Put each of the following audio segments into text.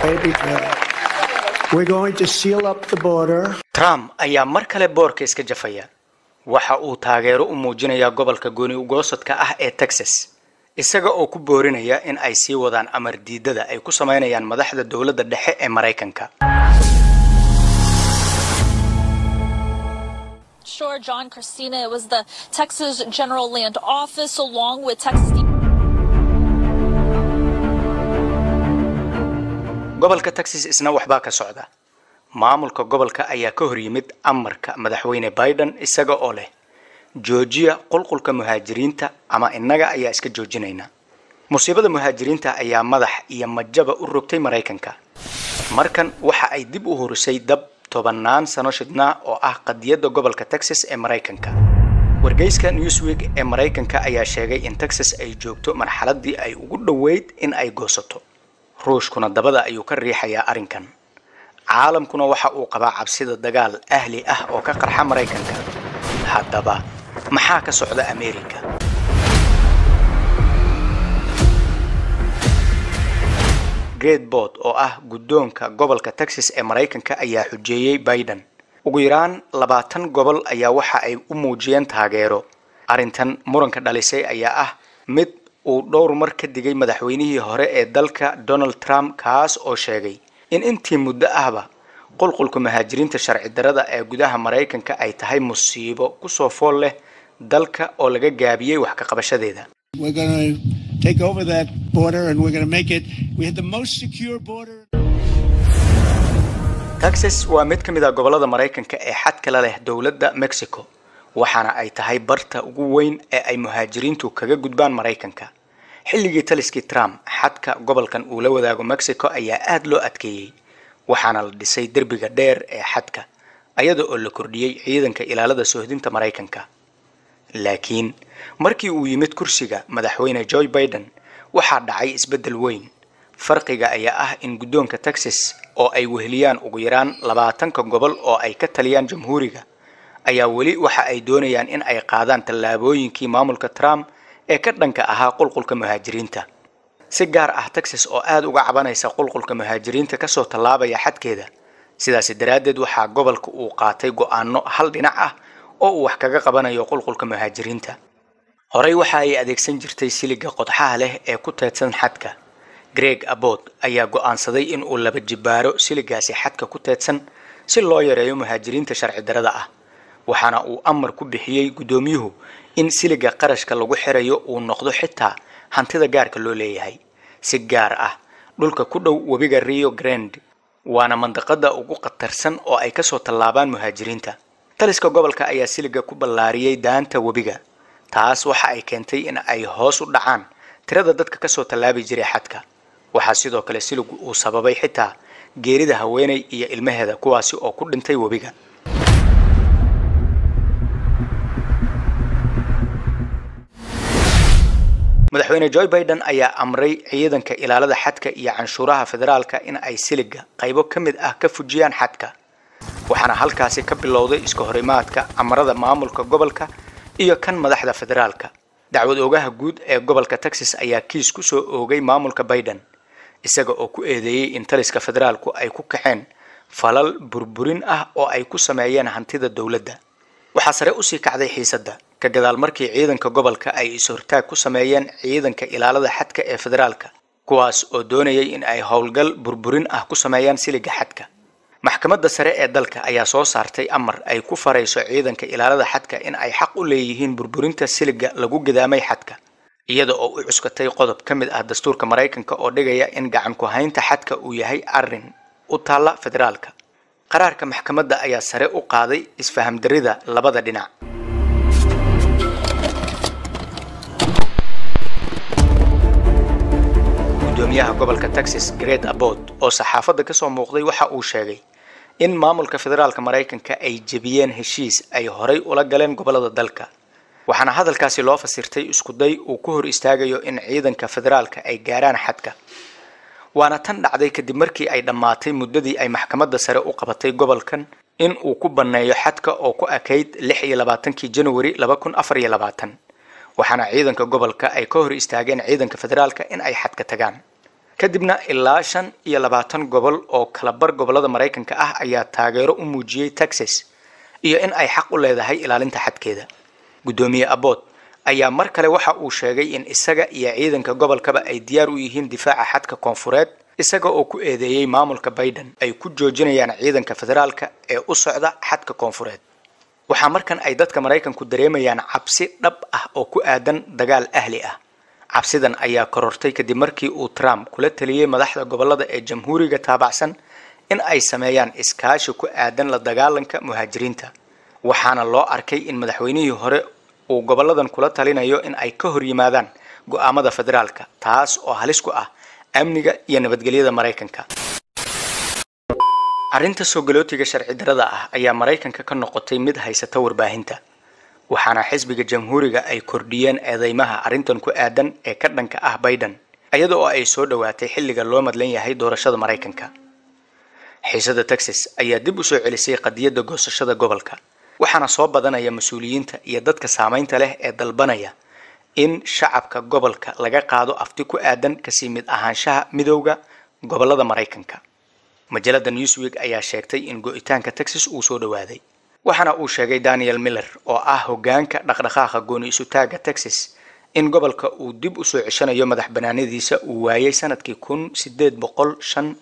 Baby drill. We're going to seal up the border. Trump ayaa mar kale boorka iska jafaya. Waxa uu taageero u muujinayaa gobolka gooni ugoosadka ah ee Texas, isaga oo ku boorinaya in ay sii wadaan amar diidada ay ku sameynayaan madaxda dowladda dhexe ee Maraykanka. Sure, John, Christina, it was the Texas General Land Office along with Texas. Gobolka Texas isna waxbaa ka socda. Maamulka gobolka ayaa ka hor yimid amarka madaxweyne Biden, isaga oo leh joojiya qulqulka muhaajiriinta ama innaga ayaa iska joojinayna. Musiibada muhaajiriinta ayaa madax iyo majaba u rogtay Maraykanka. Markan waxa ay dib u hurisay dab 10-naan sano shidnaa oo ah qadiyadda gobolka Texas ee Maraykanka. Wargeyska Newsweek ee Maraykanka ayaa sheegay in Texas ay joogto marxaladdii ay ugu dhoweyd in ay goosato. Ruushkuna dabada ayuu ka riixayaa arrinkan. Caalamkuna waxa uu qabaa cabsida dagaal ahli ah oo ka qarxa Maraykanka. Haddaba maxaa ka socda Ameerika? Great Board oo ah guddoonka gobolka Texas ee Maraykanka ayaa xujeeyey Biden. Ugu yaraan 20 gobol ayaa waxa ay u muujiyeen taageero. Arrintan muranka dhalisay ayaa ah mid uu dhowr mar ka digay madaxweynihii hore ee dalka Donald Trump, kaas oo sheegay in intii muddo ahba qulqulka muhaajiriinta sharci darada ee gudaha Maraykanka ay tahay musiibo kusoo fool leh dalka oo laga gaabiyey wax ka qabashadeeda. We're going to take over that border and we're going to make it. We had the most secure border. Texas waa mid ka mid ah gobollada Maraykanka ee xadka la leh dowladda Mexico, waxaana ay tahay barta ugu weyn ee ay muhaajiriintu kaga gudbaan Maraykanka. Xilligii taliskii Trump, xadka gobolkan uu la wadaago Mexico ayaa aad loo adkeeyey, waxaana la dhisay derbiga dheer ee xadka, ayada oo la kordhiyey ciidanka ilaalada soohdinta Maraykanka. Laakiin markii uu yimid kursiga madaxweyne Joe Biden, waxaa dhacay isbeddel weyn. Farqiga ayaa ah in guddoonka Texas oo ay weheliyaan ugu yaraan 20-ka gobol oo ay ka taliyaan jamhuuriga ayaa weli waxa ay doonayaan in ay qaadaan tallaabooyinkii maamulka Trump ee ka dhanka ahaa qulqulka muhaajiriinta. Si gaar ah Texas oo aada uga cabanaysa qulqulka muhaajiriinta kasoo tallaabaya xadkeeda. Sidaasi daraaddeed waxaa gobolka uu qaatay go'aano hal dhinac ah oo uu wax kaga qabanayo qulqulka muhaajiriinta. Horey waxa ay adeegsan jirtay siliga qodxaha leh ee ku teedsan xadka. Greg Abbott ayaa go'aansaday in uu laba jibbaaro siligaasi xadka ku teedsan si loo yareeyo muhaajiriinta sharci darada ah, waxaana uu amar ku bixiyey guddoomiyuhu in siliga qarashka lagu xirayo uu noqdo xitaa hantida gaarka loo leeyahay, si gaar ah dhulka ku dhow webiga Rio Grande, waana mandaqada ugu khatarsan oo ay kasoo tallaabaan muhaajiriinta. Taliska gobolka ayaa siliga ku ballaariyey daanta webiga. Taas waxa ay keentay in ay hoos u dhacaan tirada dadka kasoo tallaabi jiray xadka. Waxaa sidoo kale siligu uu sababay xitaa geerida haweeney iyo ilmaheeda, kuwaasi oo ku dhintay webiga. Madaxweyne Joe Biden ayaa amray ciidanka ilaalada xadka iyo canshuuraha federaalka in ay siliga qaybo ka mid ah ka fujiyaan xadka, waxaana halkaasi ka bilowday iska horimaadka amarada maamulka gobolka iyo kan madaxda federaalka. Dacwad oogaha guud ee gobolka Texas ayaa kiis ku soo oogay maamulka Biden, isaga oo ku eedeeyey in taliska federaalku ay ku kaceen falal burburin ah oo ay ku sameeyeen hantida dowladda. Waxaa sare usii kacday xiisadda ka gadaal markii ciidanka gobolka ay is-hortaag ku sameeyeen ciidanka ilaalada xadka ee federaalka, kuwaas oo doonayay in ay howlgal burburin ah ku sameeyaan siliga xadka. Maxkamadda sare ee dalka ayaa soo saartay amar ay ku farayso ciidanka ilaalada xadka in ay xaq u leeyihiin burburinta siliga lagu gidaamay xadka, iyada oo u cuskatay qodob ka mid ah dastuurka Maraykanka oo dhigaya in gacan ku haynta xadka uu yahay arrin u taalla federaalka. Qaraarka maxkamadda ayaa sare u qaaday isfahamdarida labada dhinac. Gudoomiyaha gobolka Texas Great Abbott oo saxaafadda kasoo muuqday waxa uu sheegay in maamulka federaalka Maraykanka ay jebiyeen heshiis ay horay ula galeen gobolada dalka, waxaana hadalkaasi loo fasirtay iskuday uu ku hor istaagayo in ciidanka federaalka ay gaaraan xadka. Waana tan dhacday kadib markii ay dhammaatay muddadii ay maxkamadda sare u qabatay gobolkan in uu ku banneeyo xadka oo ku ekayd 26-kii Januari 2024, waxaana ciidanka gobolka ay ka hor istaageen ciidanka federaalka in ay xadka tagaan. Kadibna ilaa 25 gobol oo kala bar gobolada Maraykanka ah ayaa taageero u muujiyey Texas iyo in ay xaq u leedahay ilaalinta xadkeeda. Guddoomiye Abbott ayaa mar kale waxa uu sheegay in isaga iyo ciidanka gobolkaba ay diyaar u yihiin difaaca xadka koonfureed, isaga oo ku eedeeyey maamulka Biden ay ku joojinayaan ciidanka federaalka ee u socda xadka koonfureed. Waxaa markan ay dadka Maraykanku dareemayaan cabsi dhab ah oo ku aadan dagaal ahli ah. Cabsidan ayaa korortay kadib markii uu Trump kula taliyey madaxda gobolada ee Jamhuuriga taabacsan in ay sameeyaan iskaashi ku aadan la dagaalanka muhaajiriinta, waxaana loo arkay in madaxweynihii hore uu goboladan kula talinayo in ay ka hor yimaadaan go'aamada federaalka, taas oo halis ku ah amniga iyo nabadgelyada Maraykanka. Arrinta soo galootiga sharci darada ah ayaa Maraykanka ka noqotay mid haysata warbaahinta, waxaana xisbiga Jamhuuriga ay kordhiyeen eedeymaha arrintan ku aadan ee ka dhanka ah Biden, iyada oo ay soo dhowaatay xilliga loo madlan yahay doorashada Maraykanka. Xiisada Texas ayaa dib u soo celisay qadiyadda goosashada gobolka, waxaana soo badanaya mas-uuliyiinta iyo dadka saameynta leh ee dalbanaya in shacabka gobolka laga qaado afti ku aadan kasii mid ahaanshaha midowda gobolada Maraykanka. Majalada Newsweek ayaa sheegtay in go'itaanka Texas uu soo dhowaaday, waxaana uu sheegay Daniel Miller oo ah hogaanka dhaqdhaqaaqa gooni isutaagga Texas in gobolka uu dib u soo ceshanayo madax banaanadiisa uu waayay sanadkii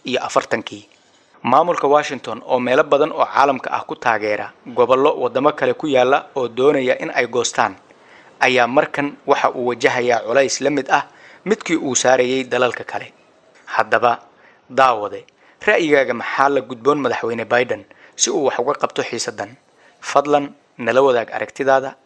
1845-kii. Maamulka Washington oo meelo badan oo caalamka ah ku taageera gobollo wadamo kale ku yaala oo doonaya in ay goostaan ayaa markan waxa uu wajahayaa culays la mid ah midkii uu saarayay dalalka kale. Haddaba daawade, ra'yigaaga maxaa la gudboon madaxweyne Biden si uu wax uga qabto xiisadan? Fadlan nala wadaag aragtidaada.